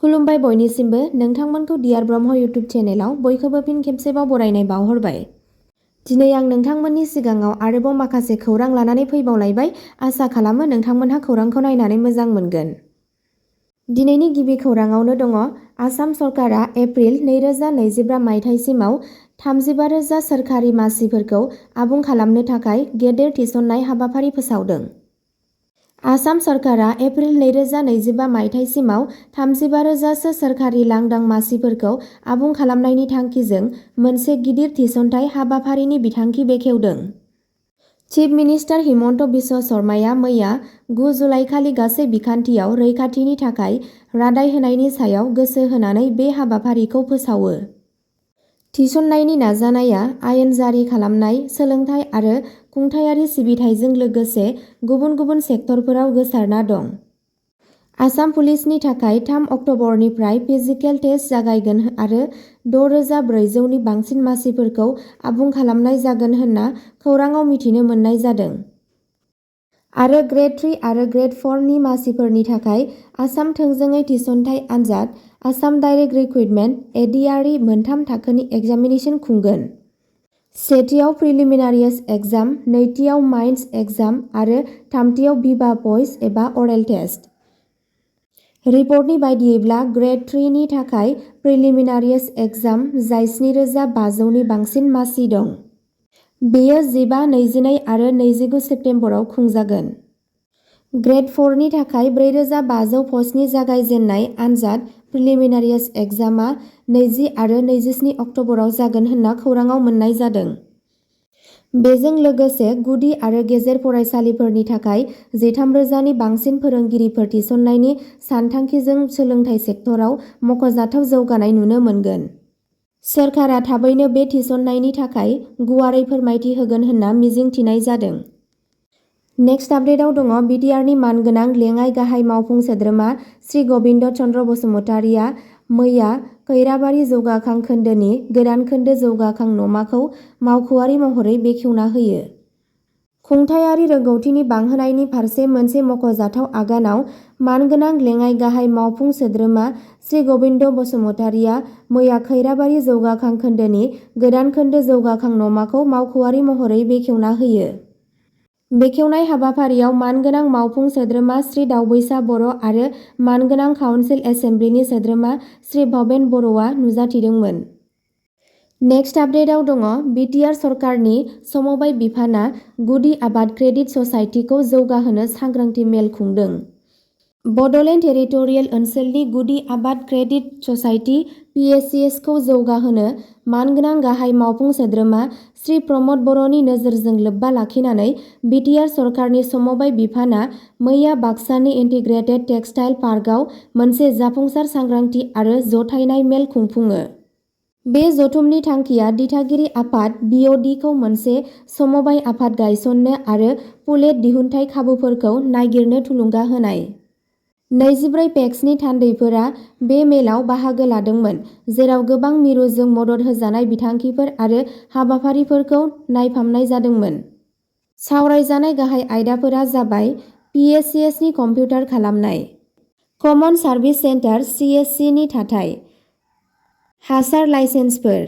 खुलुमबाय बयनिसिमबो नोंथांमोनखौ dear Brahma YouTube चेनेलाव बयखौबो फिन खेबसेबाव बरायनाय बावहरबाय। दिनै आं नोंथांमोननि सिगाङाव आरोबाव माखासे खौरां लानानै फैबावलायबाय। आसा खालामो नोंथांमोनहा खौरांखौ नायनानै मोजां मोनगोन। दिनैनि गिबि खौराङावनो दङ आसाम सरकारा एप्रिल 2023 मायथाइसिमाव 35,000 सोरखारि मासिफोरखौ आबुं खालामनो थाखाय गेदेर थिसननाय हाबाफारि फोसावदों। आसाम सरकारा एप्रिल 2023 मायथाइसिमाव 35,000 सोरखारि लांदां मासिफोरखौ आबुं खालामनायनि थांखिजों मोनसे गिदिर थिसनथाइ हाबाफारिनि बिथांखि बेखेवदों। चिफ मिनिस्टार हिमन्त बिश्व शर्माया मैया 9 जुलाइखालि गासै बिखान्थियाव रैखाथिनि थाखाय रादाय होनायनि सायाव गोसो होनानै बे हाबाफारिखौ फोसावो। थिसननायनि नाजानाया आयेन जारि खालामनाय, सोलोंथाइ आरो खुंथायारि सिबिथायजों लोगोसे गुबुन गुबुन सेक्टरफोराव गोसारना दं। आसाम पुलिसनि थाखाय 3 अक्ट'बरनिफ्राय फिजिकेल टेस्ट जागायगोन आरो 6,400 नि बांसिन मासिफोरखौ आबुं खालामनाय जागोन होनना खौराङाव मिथिनो मोननाय जादों। आरो ग्रेड 3 आरो ग्रेड 4 नि मासिफोरनि थाखाय आसाम थोंजोङै थिसनथाइ आनजाद आसाम डाइरेक्ट रिक्रुटमेन्ट (एडीआरइ) मोनथाम थाखोनि एग्जामिनेशन खुंगोन। सेथियाव प्रिलिमिनारिज एग्जाम, नैथियाव माइन्स एग्जाम आरो थामथियाव भिभा भइस एबा अरेल टेस्ट। रिपर्टनि बायदियैब्ला ग्रेड 3 नि थाखाय प्रिलिमिनारिज एग्जाम जाय 7,500 नि बांसिन मासि दं। बेयो 15, 22 आरो 29 सेप्तेम्बराव खुंजागोन। ग्रेड 4 नि थाखाय 4,500 पस्टनि जागायजेननाय आनजाद प्रिलिमिनारिज एग्जामआ 20 आरो 27 अक्ट'बराव जागोन होनना खौराङाव मोन्नाय जादों। बेजों लोगोसे गुदि आरो गेजेर फरायसालिफोरनि थाखाय 13,000 नि बांसिन फोरोंगिरिफोर थिसननायनि सानथांखिजों सोलोंथाइ सेक्टराव मख'जाथाव जौगानाय नुनो मोनगोन। सोरखारा थाबैनो बे थिसननायनि थाखाय गुवारै फोरमायथि होगोन होनना मिजिंथिनाय जादों। नेक्स्ट आपडेटआव दङ बिटिआरनि मानगोनां लेङाइ गाहाय मावफुं सोद्रोमा श्री गबिन्द चन्द्र बसुमतारिया मैया खैराबारि जौगाखां खोन्दोनि गोदान खोन्दो जौगाखां नमाखौ मावख'आरि महरै बेखेवना होयो। खुंथायारि रोंगौथिनि बांहोनायनि फारसे मोनसे मख'जाथाव आगानाव मानगोनां लेङाइ गाहाय मावफुं सोद्रोमा श्री गबिन्द बसुमतारिया मैया खैराबारि जौगाखां खोन्दोनि गोदान खोन्दो जौगाखां नमाखौ मावख'आरि महरै बेखेवना होयो। बेखेवनाय हाबाफारियाव मानगोनां मावफुं सोद्रोमा श्री दावबैसा बर' आरो मानगोनां काउन्सिल एसेम्ब्लिनि सोद्रोमा श्री भबेन बर'आ नुजाथिदोंमोन। नेक्स्ट आपडेटआव दङ बिटिआर सरकारनि समबाय बिफाना गुदि आबाद क्रेडिट ससाइटिखौ जौगाहोनो सांग्रांथि मेल खुंदों। बड'लेण्ड टेरिटरियेल ओनसोलनि गुदि आबाद क्रेडिट ससाइटि (PACS) खौ जौगाहोनो मानगोनां गाहाय मावफुं सोद्रोमा श्री प्रमद बर'नि नोजोरजों लोब्बा लाखिनानै बिटिआर सरकारनि समबाय बिफाना मैया बाक्सानि इन्टिग्रेटेड टेक्सटाइल पार्कआव मोनसे जाफुंसार सांग्रांथि आरो जथायनाय मेल खुंफुङो। बे जथुमनि थांखिया दिथागिरि आफाद (BOD) खौ मोनसे समबाय आफाद गायसननो आरो पुलेट दिहुनथाय खाबुफोरखौ नागिरनो थुलुंगा होनाय। 24 पेक्सनि थान्दैफोरा बे मेलाव बाहागो लादोंमोन, जेराव गोबां मिरुजों मदद होजानाय बिथांखिफोर आरो हाबाफारिफोरखौ नायफामनाय जादोंमोन। सावरायजानाय गाहाय आयदाफोरा जाबाय PACS नि कम्पिउटार खालामनाय, कमन सार्भिस सेन्टार (CSC) नि थाथाय, हासार लाइसेन्सफोर,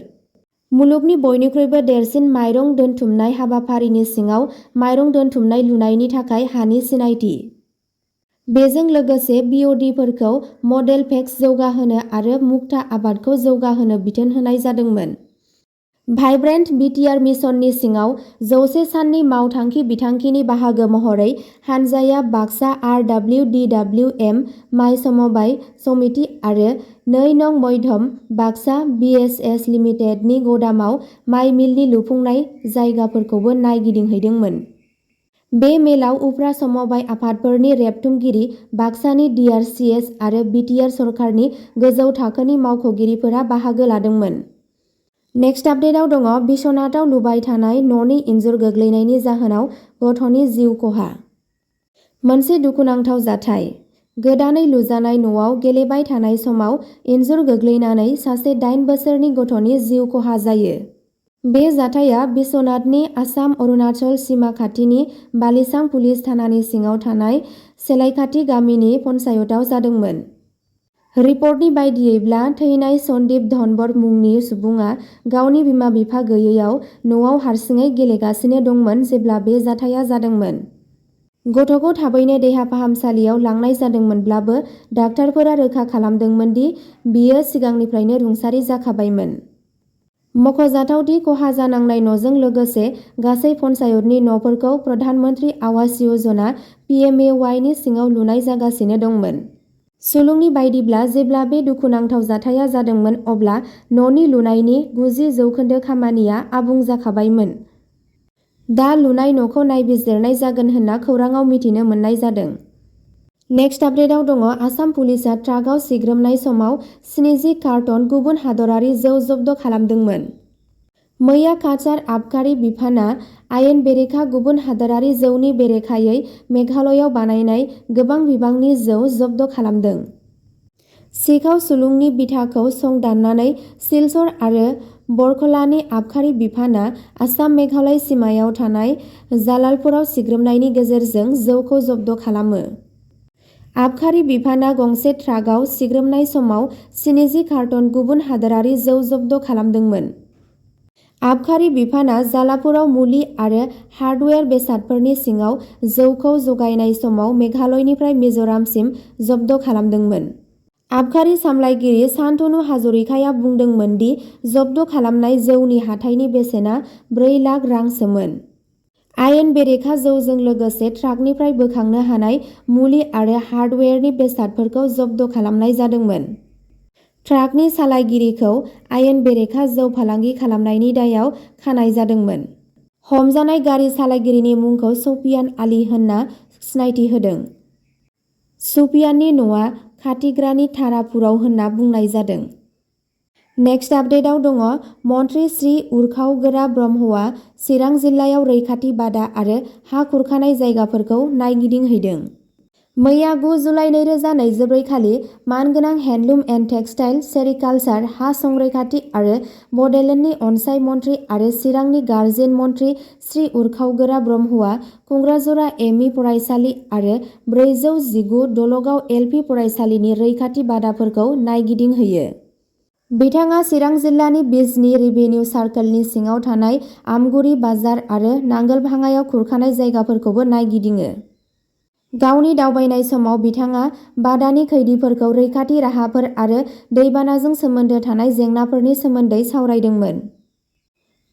मुलुगनि बयनिख्रुइबो देरसिन माइरं दोनथुमनाय हाबाफारिनि सिङाव माइरं दोनथुमनाय लुनायनि थाखाय हानि सिनायथि। बेजों लोगोसे BOD-फोरखौ मडेल पेक्स जौगाहोनो आरो मुक्ता आबादखौ जौगाहोनो बिथोन होनाय जादोंमोन। भाइब्रेन्ट बिटिआर मिशननि सिङाव 100 साननि मावथांखि बिथांखिनि बाहागो महरै हानजाया बाक्सा RWDWM माइ समबाय समिति आरो 2 नं मध्यम बाक्सा BSS लिमिटेडनि गदामाव माइ मिलनि लुफुंनाय जायगाफोरखौबो नायगिदिंहैदोंमोन। बे मेलाव उफ्रा समबाय आफादफोरनि रेबथुमगिरि, बाक्सानि DRCS आरो बिटिआर सरकारनि गोजौ थाखोनि मावख'गिरिफोरा बाहागो लादोंमोन। नेक्स्ट आपडेटआव दङ बिश्वनाथआव लुबाय थानाय न'नि इनजुर गोग्लैनायनि जाहोनाव गथ'नि जिउ खहा। मोनसे दुखुनांथाव जाथाय। गोदानै लुजानाय न'आव गेलेबाय थानाय समाव इनजुर गोग्लैनानै सासे 8 बोसोरनि गथ'नि जिउ खहा जायो। बे जाथाया बिश्वनाथनि आसाम-अरुणाचल सिमा खाथिनि बालिसां पुलिस थानानि सिङाव थानाय सेलायखाथि गामिनि पन्चायतआव जादोंमोन। रिपर्टनि बायदियैब्ला थैनाय सन्दीप धनबर मुंनि सुबुङा गावनि बिमा-बिफा गैयैयाव न'आव हारसिङै गेलेगासिनो दंमोन जेब्ला बे जाथाया जादोंमोन। गथ'खौ थाबैनो देहा फाहामसालियाव लांनाय जादोंमोनब्लाबो डाक्टारफोरा रोखा खालामदोंमोन दि बियो सिगांनिफ्रायनो रुंसारि जाखाबायमोन। मख'जाथाव दि खहा जानांनाय न'जों लोगोसे गासै पन्चायतनि न'फोरखौ प्रधान मन्त्रि आवास योजना (PMAY) नि सिङाव लुनाय जागासिनो दंमोन। सुलुंनि बायदिब्ला जेब्ला बे दुखुनांथाव जाथाया जादोंमोन अब्ला न'नि लुनायनि 90% खामानिया आबुं जाखाबायमोन। दा लुनाय न'खौ नायबिजिरनाय जागोन होनना खौरांआव मिथिनो मोननाय जादों। नेक्स्ट आपडेटआव दङ आसाम पुलिसआ ट्राकआव सिग्रोमनाय समाव 70 कार्टन गुबुन हादरारि जौ जब्द खालामदोंमोन। मैया काछार आबखारि बिफानआ आयेन बेरेखा गुबुन हादोरारि जौनि बेरेखायै मेघालयआव बानायनाय गोबां बिबांनि जौ जब्द खालामदों। सिखाव सुलुंनि बिथाखौ संदाननानै सिलचर आरो बरखलानि आबखारि बिफानआ आसाम-मेघालय सिमायाव थानाय जालालपुराव सिग्रोमनायनि गेजेरजों जौखौ जब्द खालामो। आबखारि बिफानआ गंसे ट्राकआव सिग्रोमनाय समाव 70 कार्टन गुबुन हादोरारि जौ जब्द खालामदोंमोन। आबखारि बिफानआ जालापुराव मुलि आरो हार्डवेर बेसादफोरनि सिङाव जौखौ जगायनाय समाव मेघालयनिफ्राय मिज'रामसिम जब्द खालामदोंमोन। आबखारि सामलायगिरि शान्तनु हाजरिकाया बुंदोंमोन दि जब्द खालामनाय जौनि हाथाइनि बेसेना 4 लाख रांसोमोन। आयेन बेरेखा जौजों लोगोसे ट्राकनिफ्राय बोखांनो हानाय मुलि आरो हार्डवेरनि बेसादफोरखौ जब्द खालामनाय जादोंमोन। ट्राकनि सालायगिरिखौ आयेन बेरेखा जौ फालांगि खालामनायनि दायाव खानाय जादोंमोन। हमजानाय गारि सालायगिरिनि मुंखौ सफियान आली होनना सिनायथि होदों। सफियाननि न'आ खाथिग्रानि तारापुराव होनना बुंनाय जादों। नेक्स्ट आपडेटआव दङ मन्त्रि श्री उरखावगोरा ब्रह्मआ चिरां जिल्लायाव रैखाथि बादा आरो हा खुरखानाय जायगाफोरखौ नायगिदिंहैदों। मैया 9 जुलाइ 2024 खालि मानगोनां हेन्डलुम एन्ड टेक्सटाइल, सेरिकालचार, हा संरैखाथि आरो बड'लेण्डनि अनसाइ मन्थ्रि आरो चिरांनि गार्जेन मन्थ्रि श्री उरखावगोरा ब्रह्मआ कुंग्राजरा एम इ फरायसालि आरो 419 दलगाव एल पि फरायसालिनि रैखाथि बादाफोरखौ नायगिदिंहैयो। बिथाङा चिरां जिल्लानि बिजनी रेभिनिउ सार्कलनि सिङाव थानाय आमगुरि बाजार आरो नांगोलभाङायाव खुरखानाय जायगाफोरखौबो नायगिदिङो। गावनि दावबायनाय समाव बिथाङा बादानि खैदीफोरखौ रैखाथि राहाफोर आरो दैबानाजों सोमोन्दो थानाय जेंनाफोरनि सोमोन्दै सावरायदोंमोन।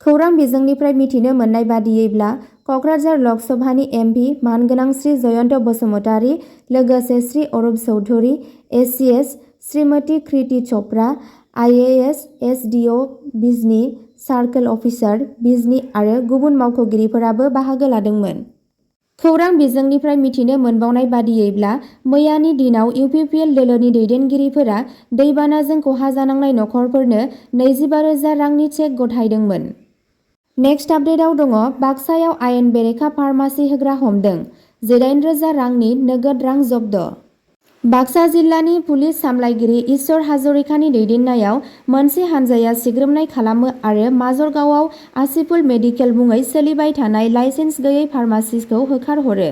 खौरां बिजोंनिफ्राय मिथिनो मोननाय बादियैब्ला कक्राझार लकसभानि एमपि मानगोनां श्री जयन्त बसुमतारी, लोगोसे Shri Arup Chowdhury, ACS, Shrimati Kriti Chopra, IAS, SDO Bijni, circle officer, Bijni आरो गुबुन मावख'गिरिफोराबो बाहागो लादोंमोन। खौरां बिजोंनिफ्राय मिथिनो मोनबावनाय बादियैब्ला मैयानि दिनाव UPPL दोलोनि दैदेनगिरिफोरा दैबानाजों खहा जानांनाय नखरफोरनो 25,000 रांनि चेक गथायदोंमोन। नेक्स्ट आपडेटआव दङ बाक्सायाव आयेन बेरेखा फार्मासि होग्रा हमदों, 18,000 रांनि नोगोद रां जब्द। बाक्सा जिल्लानि पुलिस सामलायगिरि ईश्वर हाजरिकानि दैदेननायाव मोनसे हानजाया सिग्रोमनाय खालामो आरो माजलगावआव आसिफुल मेडिकेल मुङै सोलिबाय थानाय लाइसेन्स गैयै फार्मासिखौ होखारहरो।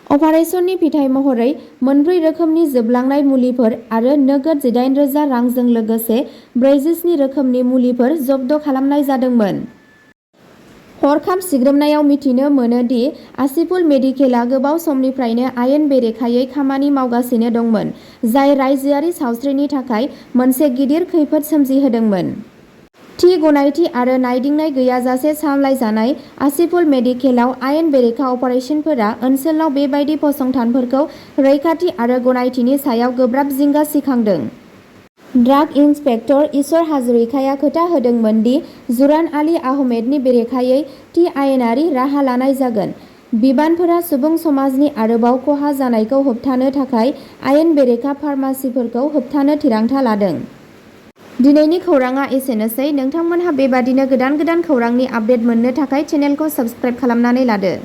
अपारेशननि फिथाय महरै 4 रोखोमनि जोबलांनाय मुलिफोर आरो नोगोद 18,000 रांजों लोगोसे 47 रोखोमनि मुलिफोर जब्द खालामनाय जादोंमोन। हरखाब सिग्रोमनायाव मिथिनो मोनो दि आसिफुल मेडिकेलआ गोबाव समनिफ्रायनो आयेन बेरेखायै खामानि मावगासिनो दंमोन, जाय रायजोआरि सावस्रिनि थाखाय मोनसे गिदिर खैफोद सोमजिहोदोंमोन। थि गनायथि आरो नायदिंनाय गैयाजासे सामलायजानाय आसिफुल मेडिकेलआव आयेन बेरेखा अपारेशनफोरा ओनसोलाव बेबादि फसंथानफोरखौ रैखाथि आरो गनायथिनि सायाव गोब्राब जिंगा सिखांदों। ड्राग इन्सपेक्टर ईश्वर हाजरिकाया खोथा होदोंमोन दि जुरान आली आहमेदनि बेरेखायै थि आयेनारि राहा लानाय जागोन। बिबानफोरा सुबुं समाजनि आरोबाव खहा जानायखौ होबथानो थाखाय आयेन बेरेखा फार्मासिफोरखौ होबथानो थिरांथा लादों। दिनैनि खौरांआ एसेनोसै। नोंथांमोनहा बेबादिनो गोदान खौरांनि आपडेट मोननो थाखाय चेनेलखौ साबस्क्राइब खालामनानै लादो।